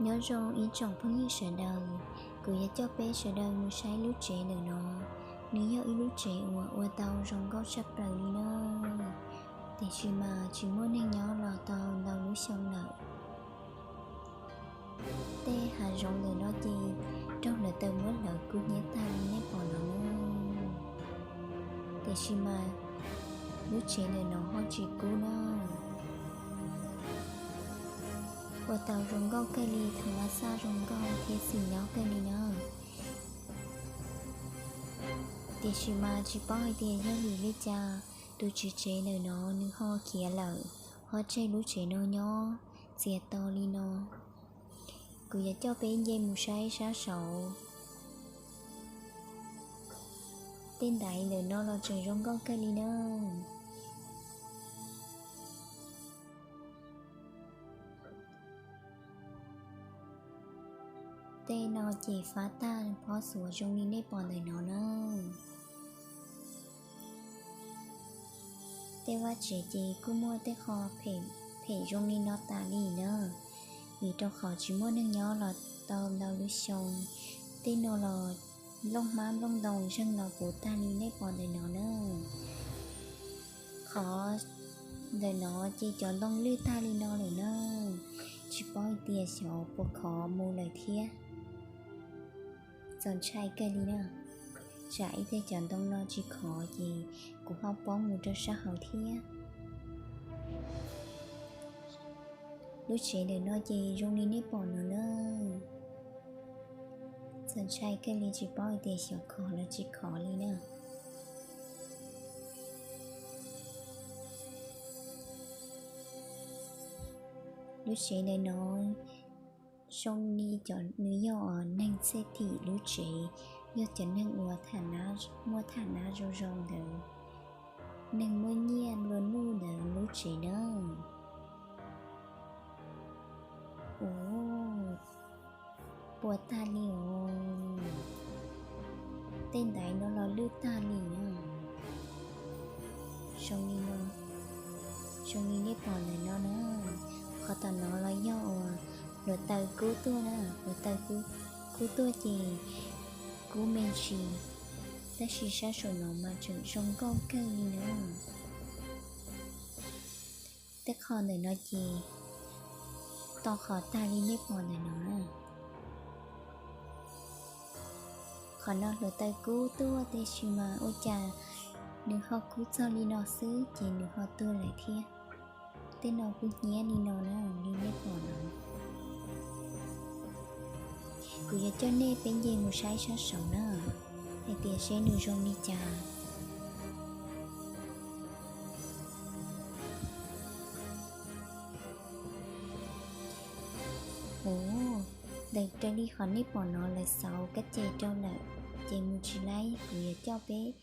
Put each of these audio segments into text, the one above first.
Nyob zoo ib tsoom phooj ywg sawv daws, kuv yuav coj peb sawv daws mus saib lub tsev ntawm no. Nws yog ib lub tsev uas ua tau zoo nkauj tshaj plaws li na, tiam sis mas tsis muaj neeg nyob los tau ntau lub xyoo lawm. Tej hav zoov ntawm no ces raug lawv taws muab hlawv kub hnyiab tag li nej pom no na. Tiam sis mas lub tsev ntawm no ho tsis kub na. Ua tau zoo nkauj kawg li, thaum ma xaj zoo nkauj thiab xim nyob kawg li na. Tiam sis mas tsis paub hais tias yog vim li cas tus tswv tsev ntawm no nws ho khiav lawm, ho tseg lub tsev no nyob txias to li no. Kuv yuav coj peb nce mus saib sab saud. Tej ntaiv ntawm no los tseem zoo nkauj kawg li na. Tej no ces fab tag pob xuav zoo li nej pom ntawm no na. Tej vaj tsev ces kuj muaj tej qho phem zoo li no tas li na, vim rau qhov tsis muaj neeg nyob los tau ntau lub xyoo. Tej no los nplooj hmab nplooj ntoo zeeg los puv tag li nej pom ntawm no na. Qhov ntawm no ces cov ntoo lwj tag li no lawm na, tsis paub hais tias xyov puas khov mus lawm thiab. Txaus ntshai kawg li na, tsam ib teg cov ntoo no tsis khov ces kuv ho poob mus rau sab hauv thiab. Lub tsev ntawm no ces zoo li nej pom no na. Txaus ntshai kawg li, tsis paub hais tias xyov khov los tsis khov li na. Lub tsev ntawm no zoo li cov nws yog neeg txhiaj tim lub tsev, yog cov neeg uas muaj tham nab zoo zoo ntawd, neeg muaj nyiaj nplua nuj ntawd lub tsev na. Ua puas tag li os. Tej ntaiv no los lwj tag li na. Zoo li no, zoo li nej pom ntawm no na. Qhov tom no los yog uas hluav taws kub tuaj na, hluav taws kub tuaj ces kub me ntsis, tab sis sab saum no mas tseem zoo nkauj kawg li na. Tej qho ntawm no ces to qhov tag li nej pom ntawm no na. Qhov no hluav taws kub tuaj tiam sis mas ua cas nws ho kub txog li no xwb ces nws ho tuag lawm thiab. Tej no kuj hnyiab li no na, li nej pom no. Kuv yuav coj nej peb nce mus saib sab saud na, hais tias seb nws zoo li cas. Ua, ntawm raws li qhov nej pom no lawv xauv kab ces rau lawm, ces mus tsis laib, kuv yuav coj peb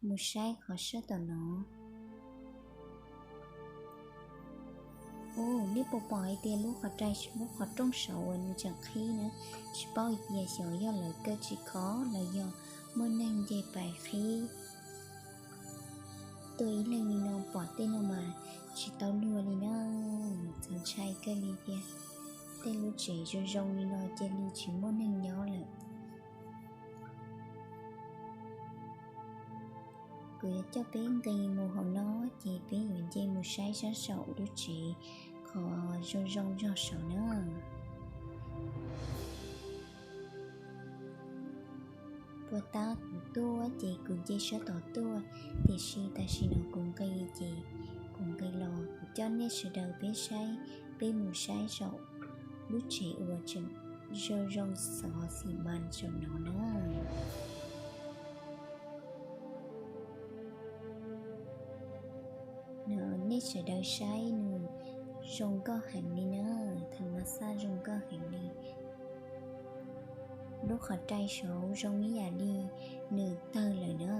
mus saib qhov sab tom no. Ua, nej puas pom hais tias lub qhov rai, lub qhov rooj saud uas nws tseem qhib na, tsis paub hais tias xyov yog lawv kaw tsis khov los yog muaj neeg nce pais qhib tuaj ib leeg li no, pom tej no mas tsis tau luag li na. Txaus ntshai kawg li tiag, tej lub tsev zoo zoo li no cia li tsis muaj neeg nyob lawm. Kuv yuav coj peb nqis mus hauv no, ces peb yuav nce mus saib sab saum lub tsev qhov zoo zoo zog saud na. Puag ta kuv tuaj ces kuv nce sab tod tuaj, tiam sis tam sim no kuv nqis ces kuv nqis los kuv coj nej sawv daws peb saib, peb mus saib saum lub tsev uas tseem zoo zoo xov xim mas saum no na. Nej sawv daws saib nws zoo nkauj heev li na, tham mas xaj zoo nkauj heev li. Lub qhov rai saud zoo ib yam li nws tawg lawm na,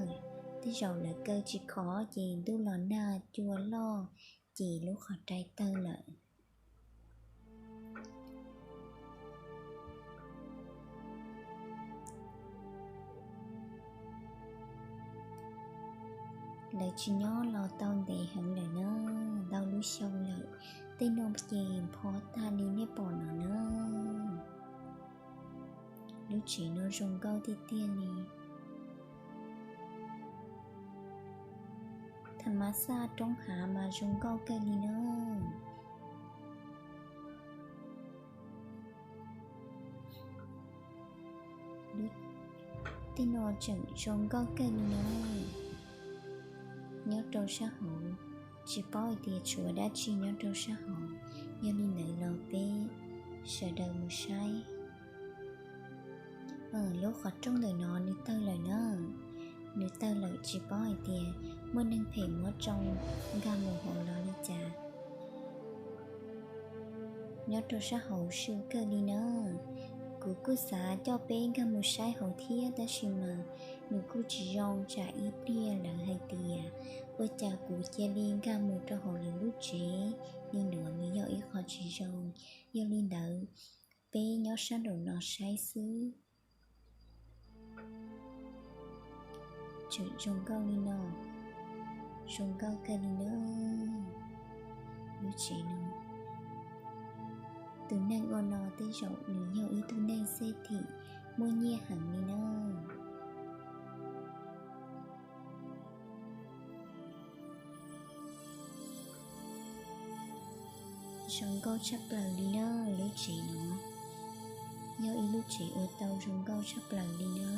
tej zaum lawv kaw tsis khov ces ntuj los nag cua loj ces lub qhov rai tawg lawm. Lawv tsis nyob los tau ntev heev lawm na, ntau lub xyoo lawm, Tej no ces phob tag li nej pom no na. Lub tsev no zoo nkauj tiag tiag li. Tham mas xaj roob hav mas zoo nkauj kawg li na. Tej no tseem zoo nkauj kawg li na. Nyob rau sab hauv, tsis paub hais tias tshuav dab tsi nyob rau sab hauv. Yog li ntawd los peb sawv daws mus saib. Lub qhov rooj ntawm no nws tawg lawm na. Nws tawg lawm tsis paub hais tias muaj neeg phem muab tsoo nkag mus hauv los li cas. Nyob rau sab hauv swb kawg li na. Kuv kuj xav coj peb nkag mus saib hauv thiab tab sis mas nws kuj tsis zoo tsam ib pliag lawv hais tias ua cas kuv cia li nkag mus rau hauv lawv lub tsev li no nws yog ib qho tsis zoo. Yog li ntawd peb nyob sab nraum no saib xwb. Tseem zoo nkauj li no, zoo nkauj kawg li na. Lub tsev no, tus neeg ua no tej zaum nws yog ib tug neeg xej thim muaj nyiaj heev li na. Zoo nkauj tshaj plaws li na. Lub tsev no yog ib lub tsev ua tau zoo nkauj tshaj plaws li na.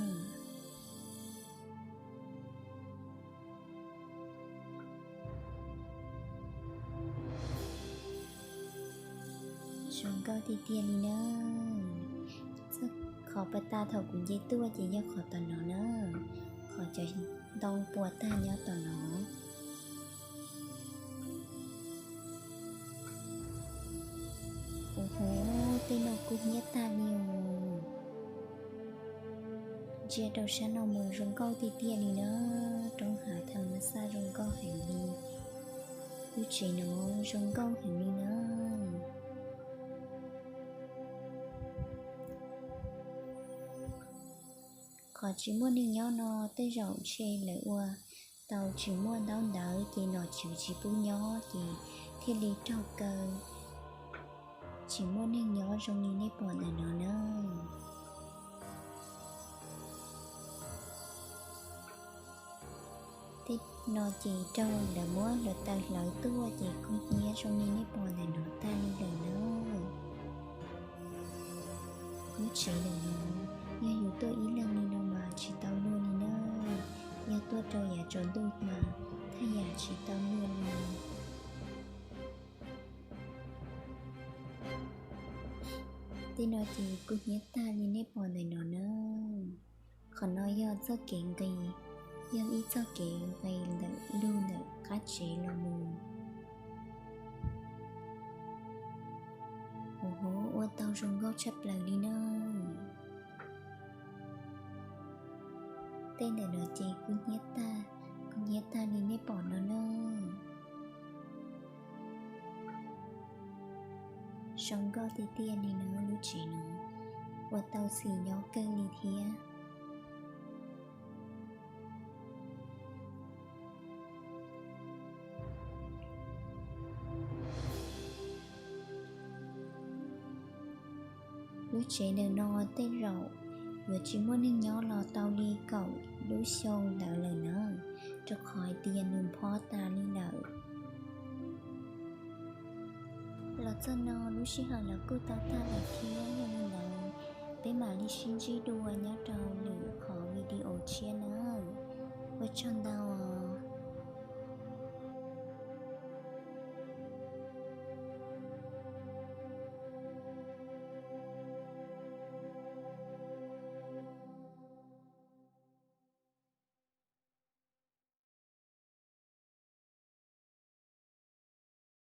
Zoo nkauj tiag tiag li na. Qhov pas tas thaum kuv nce tuaj ces yog qhov tom no na, qhov cov ntoo puas tag nyob tom no. Ua ho, tej no kuj hnyiab tag li os. Ntsia rau sab no mus zoo nkauj tiag tiag li na, roob hav tham mas xaj zoo nkauj heev li. Lub tsev no zoo nkauj heev li na. Qhov tsis muaj neeg nyob no tej zaum ntshe lawv ua tau tsis muaj ntaub ntawv ces nom tswv tsis pub nyob ces thiaj li raug kaw, tsis muaj neeg nyob zoo li nej pom ntawm no na. Tej no ces raug lawv muab hluav taws hlawv tuaj ces kuj hnyiab zoo li nej pom ntawm no tag li lawm na. Lub tsev ntawm no, yog yus tuaj ib leeg li no mas tsis tau luag li na. Yog tuaj rau yav tsaus ntuj mas thaj yam tsis tau luag li. Tej no ces kuj hnyiab tag li nej pom ntawm no na. Qhov no yog txoj kev nqis, yog ib txoj kev nqis ntawm lug ntawm qab tsev los mus. Ua ho, ua tau zoo nkauj tshaj plaws li na. Tej ntawm no ces kuj hnyiab tag, kuj hnyiab tag li nej pom no na. Zoo nkauj tiag tiag li no, lub tsev no ua tau txim nyob kawg li thiab. Lub tsev ntawm no tej zaum yuav tsis muaj neeg nyob los tau li kaum lub xyoo ntawd lawm na, rau qhov hais tias nws phob tas li lawm. Los txog no lub sij hawm los kuj tau tag lawm thiab, yog li ntawd peb mam li sib ntsib dua nyob rau lwm qhov video tshiab na. Ua tsaug ntau.